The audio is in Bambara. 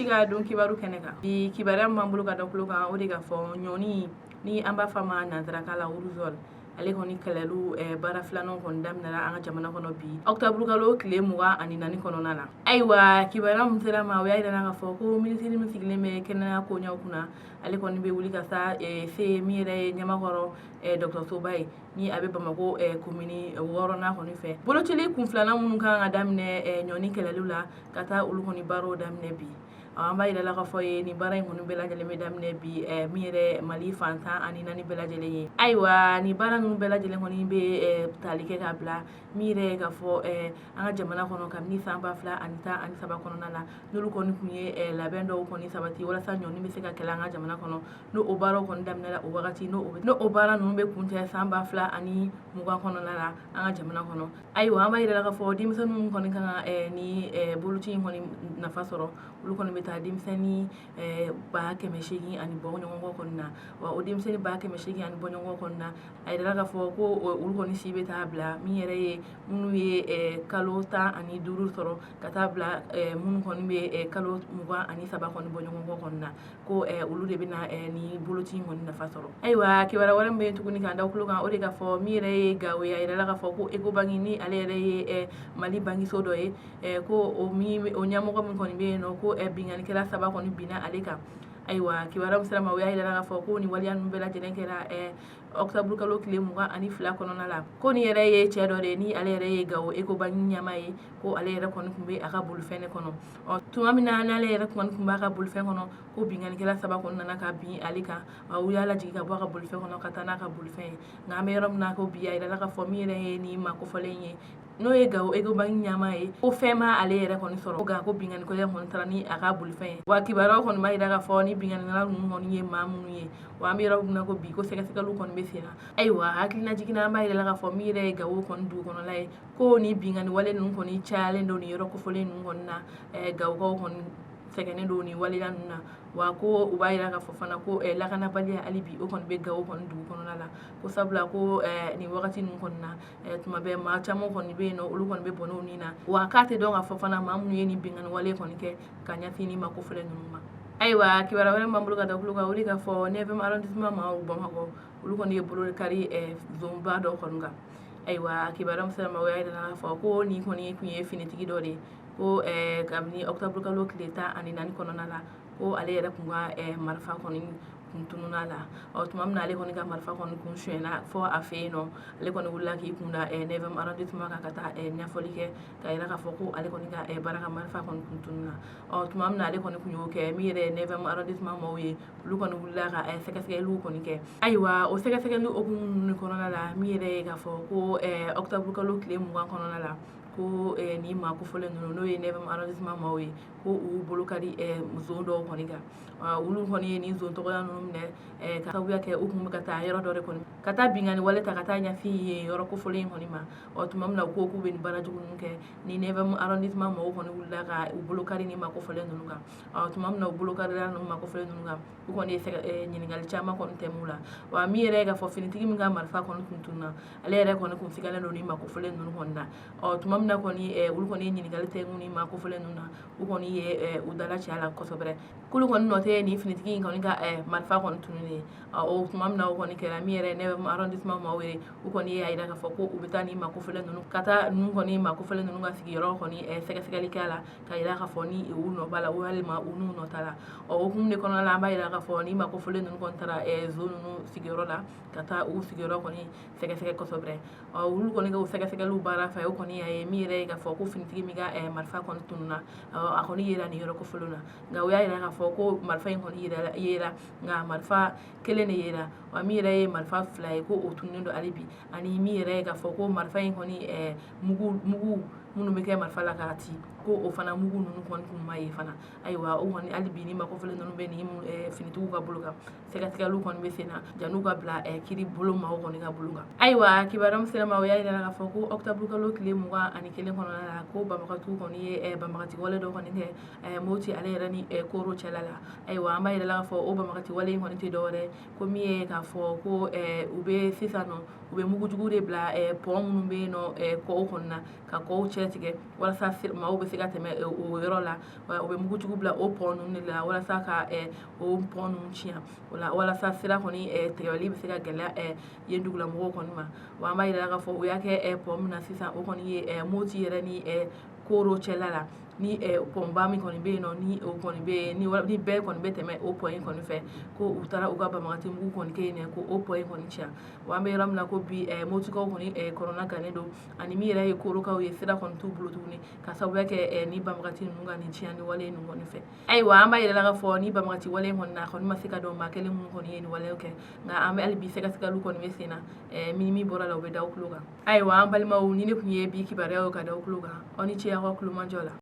ka don kibaru kɛnɛ kan. Bi kibaruya min b'an bolo ka da tulo kan, o de ka fɔ ɲɔni ni an b'a fɔ a ma nanzarakan la rougeole, ale kɔni kɛlɛliw baara filanan kɔni daminɛra an ka jamana kɔnɔ bi octobre kalo tile 24 kɔnɔna la. Ayiwa, kibaruya min sera ma, o y'a yira k'a fɔ ko minisiri min sigilen bɛ kɛnɛya koɲɛw kunna, ale kɔni bɛ wuli ka taa se min yɛrɛ ye Ɲamakɔrɔ dɔgɔtɔrɔsoba ye ni a bɛ Bamakɔ komini 6nan kɔni fɛ. Bolocili kun filanan minnu kan ka daminɛ ɲɔni kɛlɛliw la, ka taa olu kɔni baaraw daminɛ bi. An b'a yira la k'a fɔ ye nin baara in kɔni bɛɛ lajɛlen bɛ daminɛ bi min yɛrɛ Mali fan 14 bɛɛ lajɛlen ye. Ayiwa, nin baara ninnu bɛɛ lajɛlen kɔni bɛ tali kɛ ka bila min yɛrɛ ye k'a fɔ an ka jamana kɔnɔ kabini san 2013 kɔnɔna la, n'olu kɔni tun ye labɛn dɔw kɔni sabati walasa ɲɔni bɛ se ka kɛlɛ an ka jamana kɔnɔ. N'o o baaraw kɔni daminɛra o wagati, n'o baara ninnu bɛ kuncɛ san 2020 kɔnɔna la an ka jamana kɔnɔ. Ayiwa, an b'a yira la k'a fɔ denmisɛnnin kɔni kan ka ni boloci in kɔni nafa sɔrɔ, olu kɔni bɛ taa denmisɛnnin 800 ani bɔ ɲɔgɔn kɔni na. Wa o denmisɛnnin 800 ani bɔ ɲɔgɔn kɔni na, a yirala k'a fɔ ko olu kɔni si bɛ taa bila min yɛrɛ ye minnu ye kalo 15 sɔrɔ ka taa bila minnu kɔni bɛ kalo 23 kɔni bɔ ɲɔgɔn kɔni na, ko olu de bɛna ni boloci in kɔni nafa sɔrɔ. Ayiwa, kibaruya wɛrɛ min bɛ yen tuguni k'an da tulo kan, o de k'a fɔ min yɛrɛ ye Gawo ye, a yirala k'a fɔ ko Ecobank ni ale yɛrɛ ye Mali bankiso dɔ ye, ko o min o ɲɛmɔgɔ min kɔni bɛ yen nɔ, ko binkannikɛla saba kɔni binna ale kan. Ayiwa, kibaruya min sera ma, o y'a yira k'a fɔ ko nin waleya ninnu bɛɛ lajɛlen kɛra octobre kalo tile 22 kɔnɔna la. Ko nin yɛrɛ ye cɛ dɔ de ye ni ale yɛrɛ ye Gawo Ecobank ɲɛmaa ye, ko ale yɛrɛ kɔni tun bɛ a ka bolifɛn de kɔnɔ. Ɔ tuma min na n'ale yɛrɛ kɔni tun b'a ka bolifɛn kɔnɔ, ko binkannikɛla saba kɔni nana ka bin ale kan, u y'a lajigin ka bɔ a ka bolifɛn kɔnɔ ka taa n'a ka bolifɛn ye. Nka an bɛ yɔrɔ min na ko bi, a yirala k'a fɔ min yɛrɛ ye nin maa kofɔlen ye, n'o ye Gawo Ecobank ɲɛmaa ye, ko fɛn ma ale yɛrɛ kɔni sɔrɔ, nka ko binkannikɛla kɔni taara ni a ka bolifɛn ye. Wa kibaruyaw kɔni b'a yira k'a fɔ ni binkannikɛla ninnu kɔni ye maa minnu ye, wa an bɛ yɔrɔ min na ko bi, ko sɛgɛsɛgɛliw kɔni bɛ sen na. Ayiwa, hakilina jiginna, an b'a yira k'a fɔ min yɛrɛ ye Gawo kɔni dugu kɔnɔla ye, ko ni binkanni wale ninnu kɔni cayalen don nin yɔrɔ kofɔlen ninnu kɔni na. Gawokaw kɔni sɛgɛnnen don nin waleya ninnu na. Wa ko u b'a yira k'a fɔ fana ko lakanabaliya hali bi o kɔni bɛ Gawo kɔni dugu kɔnɔna la, ko sabula ko nin wagati ninnu kɔni na, tuma bɛɛ maa caman kɔni bɛ yen nɔ, olu kɔni bɛ bɔnɛ u ni na. Wa k'a tɛ dɔn k'a fɔ fana maa minnu ye nin binkanni wale kɔni kɛ ka ɲɛsin nin ma kofɔlen ninnu ma. Ayiwa, kibaruya wɛrɛ b'an bolo ka da tulo kan, o de k'a fɔ 9e arrondissement maaw Bamakɔ, olu kɔni ye bolo kari zonba dɔ kɔni kan. Ayiwa, kibaruya min sera ma, o y'a yira k'a fɔ ko nin kɔni tun ye finitigi dɔ de ye, ko kabini octobre kalo tile 14 kɔnɔna la, ko ale yɛrɛ kun ka marifa kɔni kun tununa la. Ɔ tuma min na ale kɔni ka marifa kɔni kun sonyɛna fɔ a fɛ yen nɔ, ale kɔni wulila k'i kun da 9e arrondissement kan ka taa ɲɛfɔli kɛ ka yira k'a fɔ ko ale kɔni ka baara ka marifa kɔni kun tununa. Ɔ tuma min na ale kɔni kun y'o kɛ, min yɛrɛ ye 9e arrondissement maaw ye, olu kɔni wulila ka sɛgɛsɛgɛliw kɔni kɛ. Ayiwa, o sɛgɛsɛgɛli hukumu ninnu kɔnɔna la, min yɛrɛ ye k'a fɔ ko octobre kalo tile 20 kɔnɔna la, ko nin maa kofɔlen ninnu, n'o ye 9e arrondissement maaw ye, ko u bolo kari zon dɔw kɔni kan. Olu kɔni ye nin zon tɔgɔya ninnu minɛ ka sababuya kɛ u kun bɛ ka taa yɔrɔ dɔ de kɔni ka taa binkanni wale ta ka taa ɲɛsin yen yɔrɔ kofɔlen in kɔni ma. Ɔ tuma min na u ko k'u bɛ nin baara jugu ninnu kɛ, ni 9e arrondissement mɔgɔw kɔni wulila ka u bolo kari nin maa kofɔlen ninnu kan. Ɔ tuma min na u bolo karila ninnu maa kofɔlen ninnu kan, u kɔni ye ɲininkali caman kɔni tɛmɛ u la. Wa min yɛrɛ ye k'a fɔ finitigi min ka marifa kɔni kun tununa, ale yɛrɛ kɔni kun sigalen don nin maa kofɔlen ninnu kɔni na. Ɔ tuma min na kɔni olu kɔni ye ɲininkali tɛmɛ nin maa kofɔlen ninnu na, u kɔni ye u dala cɛ la kosɛbɛ k'olu kɔni nɔ tɛ nin finitigi in kɔni ka marifa kɔni tununnen ye. O tuma min na o kɔni kɛra, min yɛrɛ 9e arrondissement maaw ye, u kɔni y'a yira k'a fɔ ko u bɛ taa nin maa kofɔlen ninnu ka taa ninnu kɔni maa kofɔlen ninnu ka sigiyɔrɔ kɔni sɛgɛsɛgɛli kɛ a la ka yira k'a fɔ ni u nɔ b'a la walima u n'u nɔ t'a la. Ɔ o hukumu de kɔnɔna la, an b'a yira k'a fɔ ni maa kofɔlen ninnu kɔni taara zon ninnu sigiyɔrɔ la ka taa u sigiyɔrɔ kɔni sɛgɛsɛgɛ kosɛbɛ. Ɔ olu kɔni ka o sɛgɛsɛgɛliw baara fɛ, o kɔni y'a ye min yɛrɛ ye k'a fɔ ko finitigi min ka marifa kɔni tununa, a kɔni yera nin yɔrɔ kofɔlen na. Nka u y'a yira k'a fɔ ko marifa in kɔni yera, nka marifa kelen de yera. Wa min yɛrɛ ye marifa fila ye, ko o tununnen don hali bi. Ani min yɛrɛ ye k'a fɔ ko marifa in kɔni mugu minnu bɛ kɛ marifa la k'a ci, ko o fana mugu ninnu kɔni kun ma ye fana. Ayiwa, o kɔni hali bi ni maa kofɔlen ninnu bɛ nin finitigiw ka bolo kan, sɛgɛsɛgɛliw kɔni bɛ sen na jan'u ka bila kiiri bolo maaw kɔni ka bolo kan. Ayiwa, kibaruya min sera ma, o y'a yira k'a fɔ ko octobre kalo tile 21 kɔnɔna la, ko banbagatiw kɔni ye banbagati wale dɔ kɔni kɛ Moti ale yɛrɛ ni Koro cɛla la. Ayiwa, an b'a yira k'a fɔ o banbagati wale in kɔni tɛ dɔwɛrɛ ko min ye k'a fɔ ko u bɛ sisan nɔ, u bɛ mugujugu de bila pont minnu bɛ yen nɔ kɔw kɔni na ka kɔw cɛ tigɛ walasa maaw bɛ se ka tɛmɛ o yɔrɔ la. U bɛ mugujugu bila o pɔn ninnu de la walasa ka o pɔn ninnu tiɲɛ o la, walasa sira kɔni tigɛli bɛ se ka gɛlɛya yen dugulamɔgɔw kɔni ma. Wa an b'a yira k'a fɔ u y'a kɛ pɔn min na sisan, o kɔni ye Moti yɛrɛ ni Koro cɛla la, ni pɔnba min kɔni bɛ yen nɔ, ni o kɔni bɛ yen, ni bɛɛ kɔni bɛ tɛmɛ o pɔn in kɔni fɛ, ko u taara u ka banbagati mugu kɔni kɛ yen, ko o pɔn in kɔni tiɲɛ. Wa an bɛ yɔrɔ min na ko bi, Motikaw kɔni kɔnɔna gannen don, ani min yɛrɛ ye Korokaw ye, sira kɔni t'u bolo tuguni ka sababuya kɛ ni banbagati ninnu ka nin tiɲɛni wale ninnu kɔni fɛ. Ayiwa, an b'a yira k'a fɔ ni banbagati wale in kɔni na, a kɔni ma se ka dɔn maa kelen minnu kɔni ye nin walew kɛ, nka an bɛ hali bi sɛgɛsɛgɛliw kɔni bɛ sen na. Min bɔra la, o bɛ da aw tulo kan. Ayiwa, an balimaw, ni ne tun ye bi kibaruyaw ka da aw tulo kan. Aw ni ce aw ka kulomajɔ la.